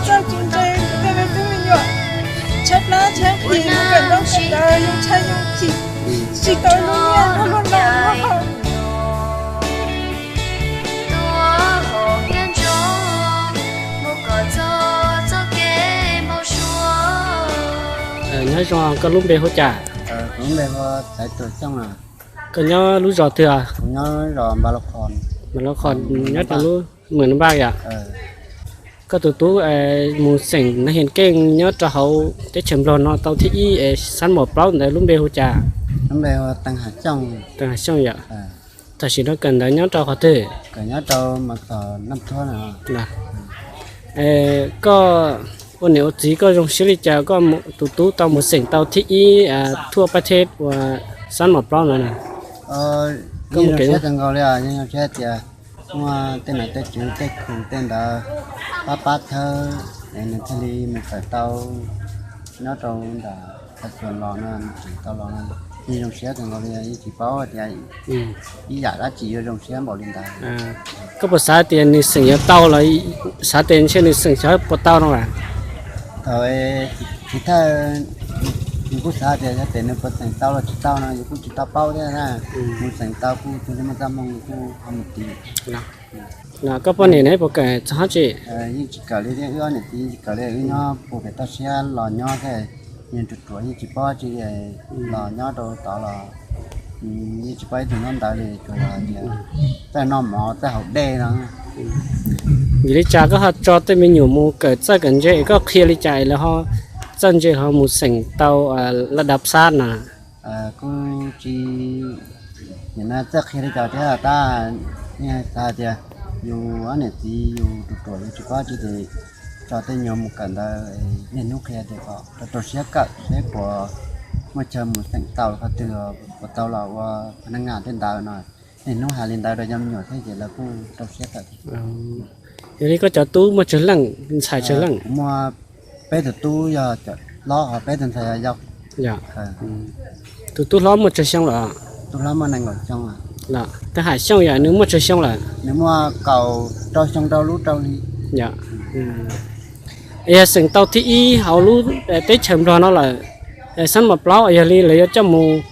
Txawj tsis ntse tej me tub me nyuam tshaib plab tshaib plhi mus kawm ntaub kawm ntawv, ntshai ntshai tsis tau ib lub nyiaj nrog luag noj. Nyob zoo, koj lub npe hu cas? Koj nyob lub zos twg? Npaj Laj Qhos, nyob rau lub Mws Npaj yom. Koj tus tub mus xeem nas hias keej nyob rau hauv teb chaws Nplog no tau thib ib es xab mom plaub ntawd lub npe hu cas? Teev Hav Xyooj yom. Tam sim no kawm ntawv nyob rau qhov twg? Koj ua niam ua txiv koj zoo siab li cas koj tus tub tau mus xeem tau thib ib thuaj pab theb uas xab mom plaub no na? Koj zoo siab kawg nkaus li, zoo siab tias muaj tej nom tej tswv tej khum tej ntawd pab pab thawb es nws thiaj li mus kawm tau nyob rau nram Thaib Xuas los no, mus xeem tau los no. Yeej zoo siab kawg nkaus li, yeej tsis paub tias ib yam dab tsi yuav zoo siab npaum li ntawd. Koj puas xav tias nws xeem yuav tau los xav tias ntshe nws xeem xyov puas tau no a? Thaum tsis thawj, yus kuj xav tias yog tias nws puas xeem tau los tsis tau no yus kuj tsis tau paub thiab na. Mus xeem tau kuj tug li muaj txaj hmoo kuj ho mus tiv. Koj poj niam ne puas kawm txog tsi? Yeej tsis kawm li thiab, wb ob niam txiv yeej tsis kawm li, wb nyob puag pem toj siab los nyob thiab, yeej ruam ruam yeej tsis paub tsi, los nyob rau tod los yeej tsis paub ib tug nyob ntawd li, tsuas yog tias txawj noj mov txawj haus dej no. Vim li cas koj ho tso tej me nyuam mus kawm txawj kawm ntse, koj qhia li cas es lawv ho txawj ntse ho mus xeem tau laj dav xab na? Kuj tsis, nim no txawj qhia li cas thiab tab, yeej xav hais tias yus ob niam txiv yus ruam ruam yus tsis paub tsi ces tso tej nyuam mus kawm ntawd, niaj hnub qhia tias kom rau rau siab kawm seb puas muaj chaw mus xeem tau qhov twg, puas tau los ua pha neej nas tej ntawd no. Niaj hnub hais li ntawd rau cov me nyuam thiab ces lawv kuj rau siab kawm. Yog li koj cov tub muaj tsawg leej, ntxhais tsawg leej? Kuv muaj peb tug tub yog cov hlob, ho peb tug ntxhais yog yau. Tus tub hlob muaj tsawg xyoo lawm? Tub hlob muaj nees nkaum xyoo. Teev Hav Xyooj yom, nws muaj tsawg xyoo lawm? Nws muaj kaum rau xyoo rau lub rau hli. Yog xeem tau thib ib hauv lub teb chaws Nplog no lawm, xab mom plaub, yog li lawv yuav coj mus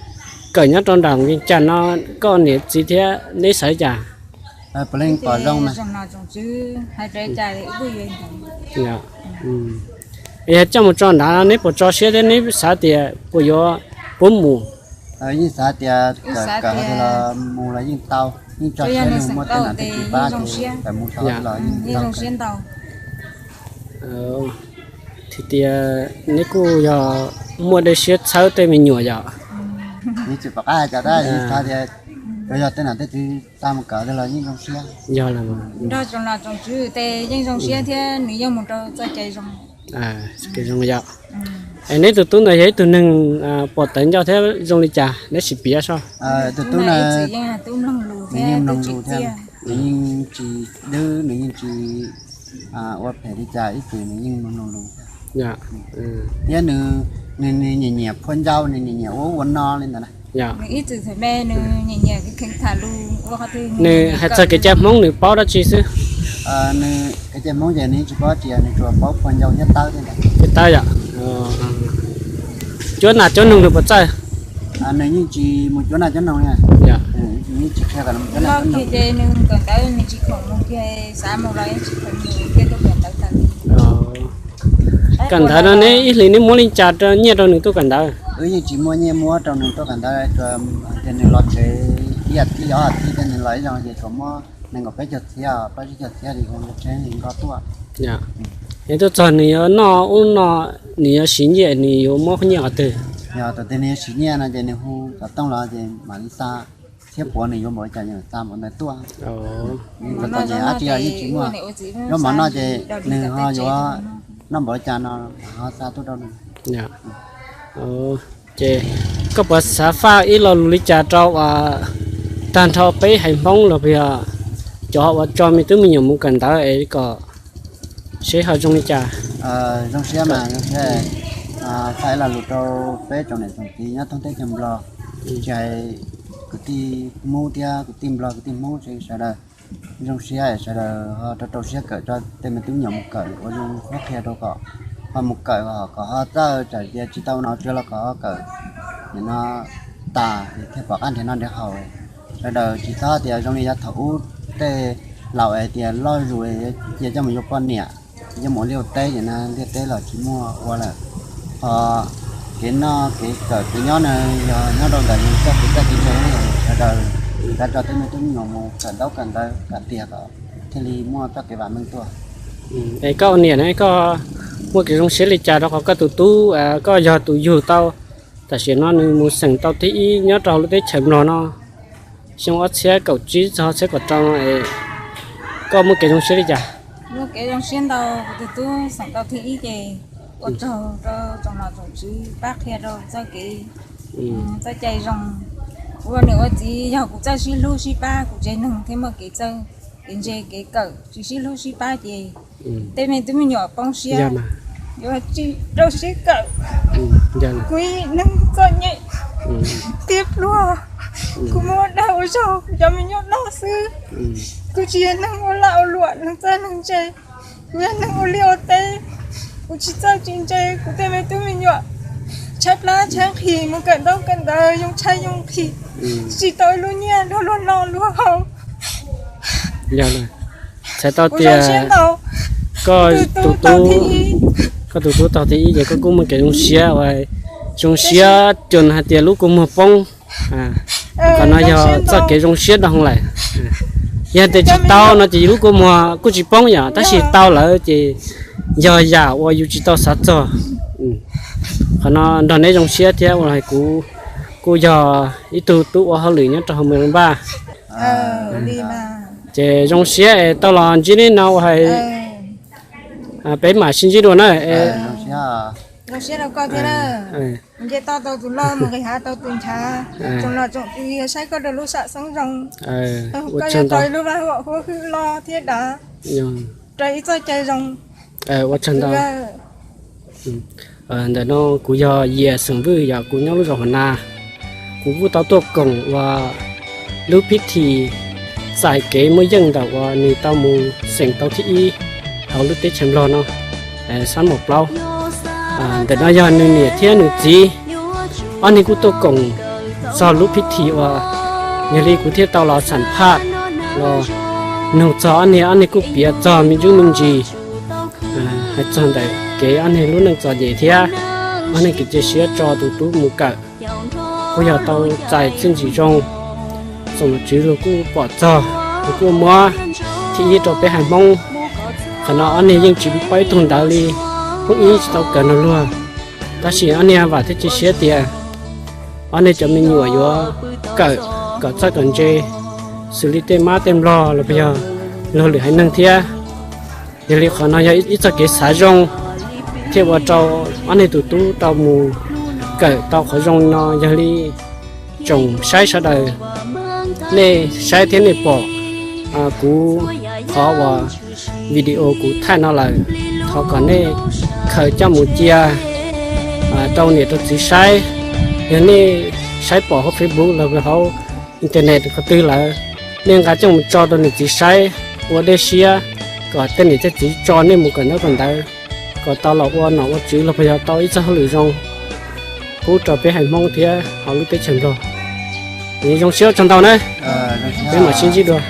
kawm nyob rau nram Vias Cas no, koj niam txiv thiab neb xav li cas? Puav leej pom zoo mas. Yog coj mus tso nrad neb puas tso siab thiab neb xav tias puas yuav, puas mus? Yeej xav tias kawm kawm los mus los yeej tau, yeej tso siab nws muaj tej nom tej tswv pab ces kawm mus tau los yeej tau. Tias neb kuj yog muaj dej siab txhawb tej me nyuam yom. Yeej tsis pom qab hais cas tab, yeej xav tias tsuas yog tej nom tej tswv xa mus kawm los yeej zoo siab. Yog los tsoom nom tsoom tswv tes yeej zoo siab thiab nws yeej mus rau txoj cai zoo. Zoo yom. Es neb tus tub ntawd yog ib tug neeg pom tawv ncauj thiab zoo li cas neb sim piav soj? Tus tub ntawd nws yeej mloog lus thiab, nws yeej tsis dwb, nws yeej tsis ua phem li cas, ib txwm nws yeej mloog lus thiab. Thiab nws, nws nyiam nyiam phua ncau, nws nyiam nyiam ua ub ua no li ntawd na. Nws ib txwm thaum me nws nyiam nyiam kheev tham lus ua qhov twg nws hais txog kev cai Hmoob nws paub dab tsi xwb? Nws kev cai Hmoob ces nws yeej tsis paub tsi, nws tsuas paub phua ncau thiab tawb thiab ntag. Thiab tawb yom. Cuab nas cuab noog nws puas txawj? Nws yeej tsis mus cuab nas cuab noog li. Nws yeej tsis qhia kom nws mus cuab nas cuab noog. Ces nws kawm ntawv nws tsis khoom mus kiag, xav mus los yeej tsis khoom mus kiag, tuaj kawm ntawv tas li. Kawm ntawv no neb ib hlis neb muab li cas rau nyiaj rau nws tuaj kawm ntawv? Wb yeej tsis muaj nyiaj muab rau nws tuaj kawm ntawv, tsuas tias nws los tsev ib as thiv ob as thiv thiab nws los ib zaug ces tsuas muab nees nkaum peb caug txhiab, plaub tsib caug txhiab li hu nws tsev li nkoj tuaj. Es tuaj txog nws yuav noj ub no, nws yuav siv nyiaj nws yuav muab nyiaj qhov twg? Yog thaum twg nws yuav siv nyiaj no ces nws hu xov tooj los ces mam li xa, thiab puav nws yuav npaum li cas ces xa npaum ntawd tuaj. Txom nyem dab tsi los yeej tsis muaj. Yuav mov noj ces nws ho yuav noj npaum li cas no ho xa tuaj rau nws. Ces koj puas xav faj ib lo lus li cas rau tag nrho peb haiv Hmoob los puas yog cov uas tso me tub me nyuam mus kawm ntawv es kom seb ho zoo li cas? Zoo siab mas zoo siab. Faj ib lo lus rau peb tsoom niam tsoom txiv nyob thoob teb chaws Nplog, tsis hais kwv tij Hmoob thiab kwv tij Nplog kwv tij Hmoob sawv daws, Zoo siab sawv daws ho rau rau siab kawm tso, tej me tub me nyuam mus kawm ua zoo qhuab qhia rau kom ho mus kawm, kom ho txawj, txawm tias tsis tau ua nom tswv los kom ho kawm nim no tas thiaj pom qab nrhiav noj nrhiav haus. Sawv daws tsis txhob tias zoo li yav thaum ub tej laus hais tias loj zus cia coj mus yuav poj niam, coj mus ua liaj ua teb ces na liaj teb los tsis muaj ua lawm. Ho kev noj kev kawm kev nyob na yog nyob rau ntawm yus txoj kev txawj kev ntse, sawv daws kav tso tej me tub me nyuam mus kawm ntaub kawm ntawv kom tiag kom thiaj li muaj txoj kev vam meej tuaj. Es koj ua niam ne koj muaj kev zoo siab li cas rau qhov koj tus tub, koj yog tus yug tau, tam sim no nws mus xeem tau thib ib nyob rau hauv lub teb chaws Nplog no xyoo ob txhiab kaum tsib txog ob txhiab kaum rau no, koj muaj kev zoo siab li cas? Muaj kev zoo siab ntau, kuv tus tub xeem tau thib ib ces ua tsaug rau tsoom nom tsoom tswv pab qhia rau txoj kev, txoj cai zoo. Kuv ua niam ua txiv yog kuv txawj sib hlub sib pab kuv tsev neeg thiaj muaj kev txawj kev ntse kev kawm, tsis sib hlub sib pab ces tej me tub me nyuam poob siab, yuav tsis rau siab kawm. Kuv ib neeg txom nyem, tiab pluag, kuv muaj ua dag ua zog kuv cov me nyuam noj xwb. Kuv tsis yog neeg ua lag ua luam neeg txawj neeg ntse, kuv yog neeg ua liaj ua teb, kuv tsis txawj tsis ntse, kuv tej me tub me nyuam tshaib plab tshaib nqhis mus kawm ntaub kawm ntawv yoo tshaib yoo nqhis, tsis tau ib lub nyiaj nrog luag noj luag haus. Txhais tau tias koj tus tub, koj tus tub tau thib ib ces koj kuj muaj kev zoo siab uas zoo siab cuag hais tias lub kua muag poob. Qhov no yog txoj kev zoo siab dog lawm. Yog tias tsis tau no ces lub kua muag kuj tsis poob yom, tab sis tau lawm ces yog yam uas yus tsis tau xav txog. Qhov no nrog neb zoo siab thiab ua hais kuv kuj yog ib tug tub ua hauj lwm nyob rau hauv Mes Lis Npaj. Ces zoo siab es tau los ntsib neb no ua hais, peb mam sib ntsib dua na. Nce toj tau tus loj mus nqis hav tau tus nchav, tsoom nom tsoom tswv saib koj rau lub sam xeeb zoo, koj yog tau ib lub vaj huam huab hwb loj thiab dav, rau ib txoj cai zoo. Ua tsaug ntau. Ntawm no kuv yog Yias xeem Vwj, yog kuv nyob lub zos Huam Nas. Kuv kuj tau tuaj koom ua lub phib thi txais kev muaj yeej ntawm uas nws tau mus xeem tau thib ib hauv lub teb chaws Nplog no, sab Mos Plaub. Ntawm no yog nws niam thiab nws txiv, ob niag kuj tuaj koom txog lub phib thi uas yog li kuv thiaj tau los xam phaj los nug txog ob niag, ob niag kuj piav txog me ntsuj me ntsis hais txog ntawm kev ob niag lub neej txom nyem thiab ob niag kev cia siab tso tus tub mus kawm. Kuj yog tau txais txiaj ntsig zoo, tsoom nom tswv luag kuj pom txog, luag kuj muab thib ib rau peb haiv Hmoob. Qhov no ob niag yeej tsis paub ib tug ntawv li, phooj ywg tsis tau kawm nrog luag, tab sis ob niag vam thiab cia siab tias ob niag cov me nyuam yuav kawm kom txawj kom ntse xws li tej mab tej nplog los puas yog luag lwm haiv neeg thiab. Yog li qhov no yog ib txoj kev xav zoo thiaj ua rau ob niag tus tub tau mus kawm tau qhov zoo no. Yog li tsoom saib sawv daws, nej saib thiab nej pom kuv qhov uas video kuv thaij no lawm, thov kom nej khaws coj mus cia rau niam rau txiv saib. Yog nej saib pom hauv Facebook los hauv internet qhov twg lawm, nej nqa coj mus tso rau niam txiv saib ua dej siab, kom tej niam tej txiv tso nej mus kawm ntaub kawm ntawv kom tau los ua nom ua tswv los puas yog tau ib txoj hauj lwm zoo pub rau peb haiv Hmoob thiab hauv lub teb chaws Nplog. Zoo siab ua tsaug ntau na, peb mam sib ntsib dua.